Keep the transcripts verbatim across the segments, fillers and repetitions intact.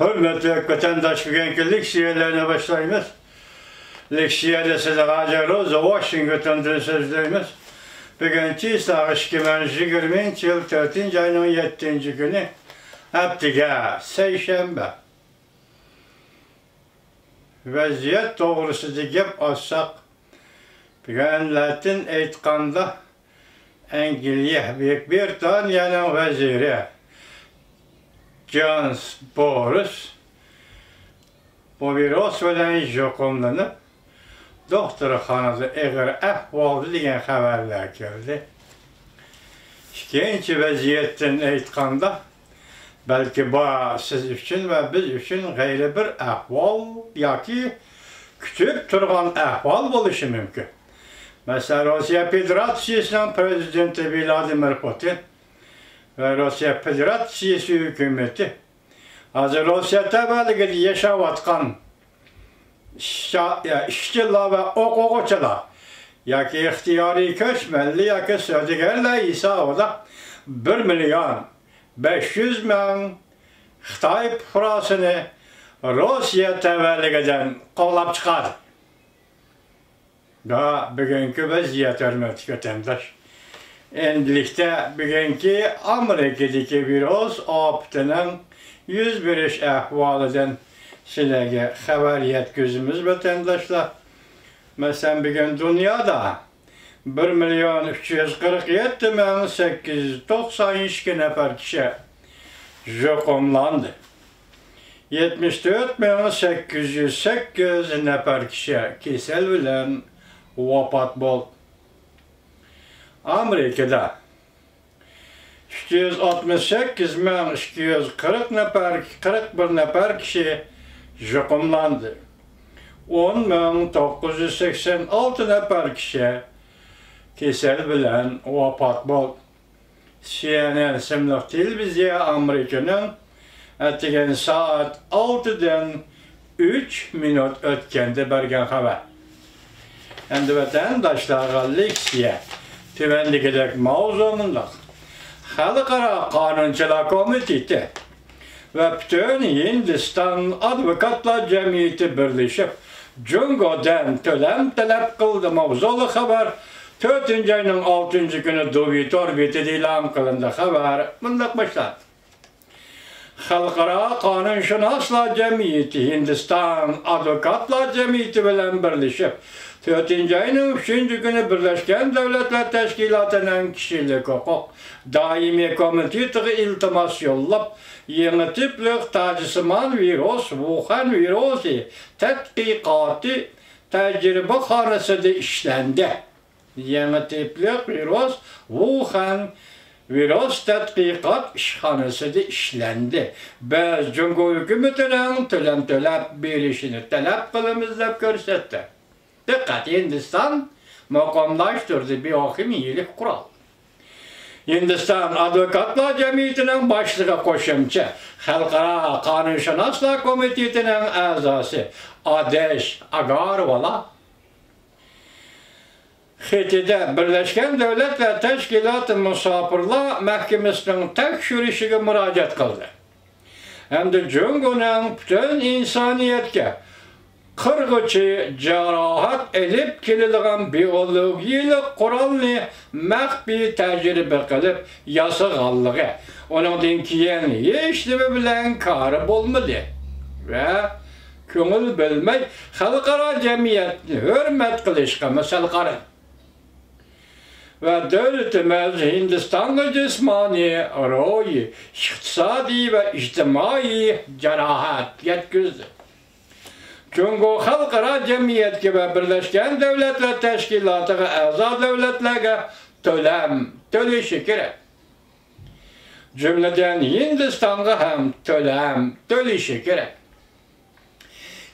ھۆرمەتلىك ۋەتەنداش، بۈگۈنكى لېكسىيەلەرنى باشلايمىز. لېكسىيەدە سىلەرگە ھازىر روزا ۋاشىنگتوندىن سۆزلەيمىز. بۈگۈن چىسلاغ ئىككى مىڭ يىگىرمىنچى يىل تۆتىنچى ئاينىڭ يەتتىنچى كۈنى، ھەپتىگە سەيشەنبە. ۋەزىيەت توغرىسىدا گەپ ئاچساق، بۈگۈن لاتىن ئېيتقاندا، ئەنگلىيە، بۈيۈك بىرىتانىيەنىڭ ۋەزىرى جونس بورىس بۇ ۋىرۇس بىلەن يۇقۇملىنىپ، دوختۇرخانىدا ئېغىر ئەھۋالدا دېگەن خەۋەرلەر كەلدى. ئىككىنچى ۋەزىيەتتىن ئېيتقاندا، بەلكى بۇ سىز ئۈچۈن ۋە بىز ئۈچۈن غەيرىي بىر ئەھۋال ياكى كۈتۈپ تۇرغان ئەھۋال بولۇشى مۇمكىن. مەسىلەن، روسىيە فېدېراتسىيىسىنىڭ پىرېزىدېنتى ۋلادىمىر پۇتىن ۋە روسىيە فېدېراتسىيىسى ھۆكۈمىتى ھازىر روسىيە تەۋەلىكىدە ياشاۋاتقان ئىشچا-، يا، ئىشچىلار ۋە ئوقۇغۇچىلار ياكى ئىختىيارىي كۆچمەنلەر ياكى سودىگەرلەر ھېسابىدا بىر مىليون بەش يۈز مىڭ خىتاي پۇقراسىنى روسىيە تەۋەلىكىدىن قوغلاپ چىقاردى. ھە، بۈگۈنكى ۋەزىيەت، ھۆرمەتلىك ۋەتەنداش. ئەمدىلىكتە بۈگۈنكى ئامېرىكىدىكى ۋىرۇس ئاپىتىنىڭ يۈز بېرىش ئەھۋالىدىن سىلەرگە خەۋەر يەتكۈزىمىز، ۋەتەنداشلار. مەسىلەن، بۈگۈن دۇنيادا بىر مىليون ئۈچ يۈز قىرىق يەتتە مىڭ سەككىز يۈز توقسان ئىككى نەپەر كىشى يۇقۇملاندى. يەتمىش تۆت مىڭ سەككىز يۈز سەككىز نەپەر كىشى كېسەل بىلەن ۋاپات بولدى. ئامېرىكىدا ئۈچ يۈز ئاتمىش سەككىز مىڭ ئىككى يۈز قىرىق نەپەر، قىرىق بىر نەپەر كىشى يۇقۇملاندى. ئون مىڭ توققۇز يۈز سەكسەن ئالتە نەپەر كىشى كېسەل بىلەن ۋاپات بولدى. سىئېنئېن ئىسىملىق تېلېۋىزىيە ئامېرىكىنىڭ ئەتىگەن سائەت ئالتىدىن ئۈچ مىنۇت ئۆتكەندە بەرگەن خەۋەر. ئەمدى ۋەتەنداشلارغا لېكسىيە. تۆۋەندىكىدەك ماۋزۇ مۇنداق: خەلقئارا قانۇنچىلار كومىتېتى ۋە پۈتۈن ھىندىستان ئادۋوكاتلار جەمئىيىتى بىرلىشىپ، جۇڭگودىن تۆلەم تەلەپ قىلدى ماۋزۇلۇق خەۋەر تۆتىنچى ئاينىڭ ئالتىنچى كۈنى دوۋى تور بېتىدە ئېلان قىلىندى. خەۋەر مۇنداق باشلاندى. خەلقئارا قانۇنشۇناسلار جەمئىيىتى ھىندىستان ئادۋوكاتلار جەمئىيىتى بىلەن بىرلىشىپ، تۆتىنچى ئاينىڭ ئۈچىنچى كۈنى بىرلەشكەن دۆلەتلەر تەشكىلاتىنىڭ كىشىلىك ھوقۇق دائىمىي كومىتېتىغا ئىلتىماس يوللاپ، يېڭى تىپلىق تاجسىمان ۋىرۇس، ۋۇخەن ۋىرۇسى تەتقىقاتى تەجرىبىخانىسىدا ئىشلەندى. يېڭى تىپلىق ۋىرۇس ۋۇخەن ۋىرۇس تەتقىقات ئىشخانىسىدا ئىشلەندى. بىز جۇڭگو ھۆكۈمىتىنىڭ تۆلەم تۆلەپ بېرىشىنى تەلەپ قىلىمىز، دەپ كۆرسەتتى. دىققەت، ھىندىستان مۇقىملاشتۇردى بىيوخىمىيىلىك قورال. ھىندىستان ئادۋوكاتلار جەمئىيىتىنىڭ باشلىقى قوشۇمچە خەلقئارا قانۇنشۇناسلار كومىتېتىنىڭ ئەزاسى ئادېش ئاگارۋالا خېتىدە بىرلەشكەن دۆلەتلەر تەشكىلاتى مۇساپىرلار مەھكىمىسىنىڭ تەكشۈرۈشىگە مۇراجىئەت قىلدى ھەمدە جۇڭگونىڭ پۈتۈن ئىنسانىيەتكە قىرغۇچى جاراھەت ئېلىپ كېلىدىغان بىئولوگىيىلىك قورالنى مەخپىي تەجرىبە قىلىپ ياسىغانلىقى، ئۇنىڭدىن كېيىن ھېچنېمە بىلەن كارى بولمىدى ۋە كۆڭۈل بۆلمەي، خەلقئارا جەمئىيەتنى ھۆرمەت قىلىشقا مەسەل قارىدى. ۋە دۆلىتىمىز ھىندىستانغا جىسمانىي، روھىي، ئىقتىسادىي ۋە ئىجتىمائىي جاراھەت يەتكۈزدى. جۇڭگو خەلقئارا جەمئىيەتكە ۋە بىرلەشكەن دۆلەتلەر تەشكىلاتىغا ئەزا دۆلەتلەرگە تۆلەم تۆلىشى كېرەك. جۈملىدىن ھىندىستانغا ھەم تۆلەم تۆلىشى كېرەك.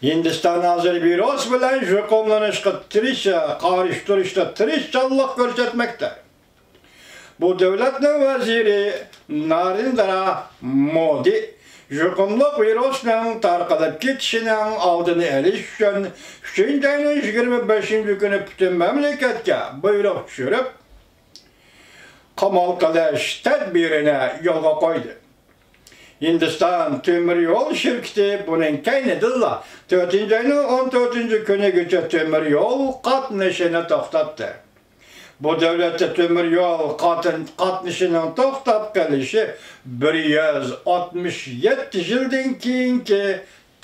ھىندىستان ھازىر ۋىرۇس بىلەن يۇقۇملىنىشقا تىرىش-، قارشى تۇرۇشتا تىرىشچانلىق كۆرسەتمەكتە. بۇ دۆلەتنىڭ ۋەزىرى نارېندرا مودى يۇقۇملۇق ۋىرۇسنىڭ تارقىلىپ كېتىشىنىڭ ئالدىنى ئېلىش ئۈچۈن ئۈچىنچى ئاينىڭ يىگىرمە بەشىنچى كۈنى پۈتۈن مەملىكەتكە بۇيرۇق چۈشۈرۈپ، قامال قىلىش تەدبىرىنى يولغا قويدى. ھىندىستان تۆمۈر يول شىركىتى بۇنىڭ كەينىدىنلا تۆتىنچى ئاينىڭ ئون تۆتىنچى كۈنىگىچە تۆمۈر يول قاتنىشىنى توختاتتى. بۇ دۆلەتتە تۆمۈر يول قاتن-، قاتنىشىنىڭ توختاپ قېلىشى بىر يۈز ئاتمىش يەتتە يىلدىن كېيىنكى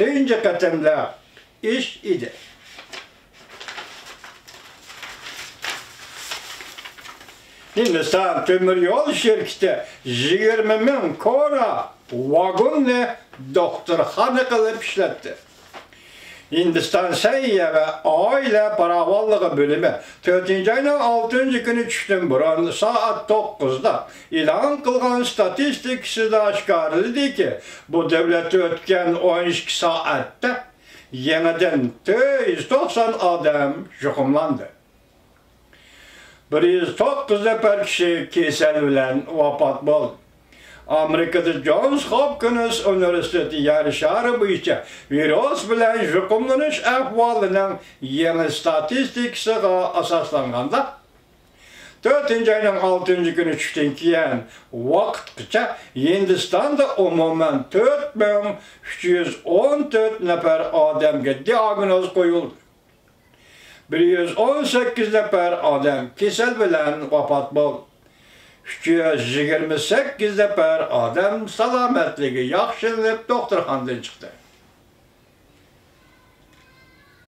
تۇنجى قېتىملىق ئىش ئىدى. ھىندىستان تۆمۈر يول شىركىتى يىگىرمە مىڭ كورا ۋاگوننى دوختۇرخانا قىلىپ ئىشلەتتى. ھىندىستان سەھىيە ۋە ئائىلە پاراۋانلىقى بۆلۈمى تۆتىنچى ئاينىڭ ئالتىنچى كۈنى چۈشتىن بۇرۇن سائەت توققۇزدا ئېلان قىلغان ستاتىستىكىسىدا ئاشكارىلىدىكى، بۇ دۆلەتتە ئۆتكەن ئون ئىككى سائەتتە يېڭىدىن تۆت يۈز توقسان ئادەم يۇقۇملاندى. بىر يۈز توققۇز نەپەر كىشى كېسەل بىلەن ۋاپات بولدى. ئامېرىكىدا جونس ھوپكىنس ئۇنىۋېرسىتېتى يەر شارى بويىچە ۋىرۇس بىلەن يۇقۇملىنىش ئەھۋالىنىڭ يېڭى ستاتىستىكىسىغا ئاساسلانغاندا، تۆتىنچى ئاينىڭ ئالتىنچى كۈنى چۈشتىن كېيىن ۋاقىتقىچە ھىندىستاندا ئومۇمەن تۆت مىڭ ئۈچ يۈز ئون تۆت نەپەر ئادەمگە دىئاگنوز قويۇلدى. بىر يۈز ئون سەككىز نەپەر ئادەم كېسەل بىلەن ۋاپات بولدى. ئۈچ يۈز يىگىرمە سەككىز نەپەر ئادەم سالامەتلىكى ياخشىلىنىپ دوختۇرخانىدىن چىقتى.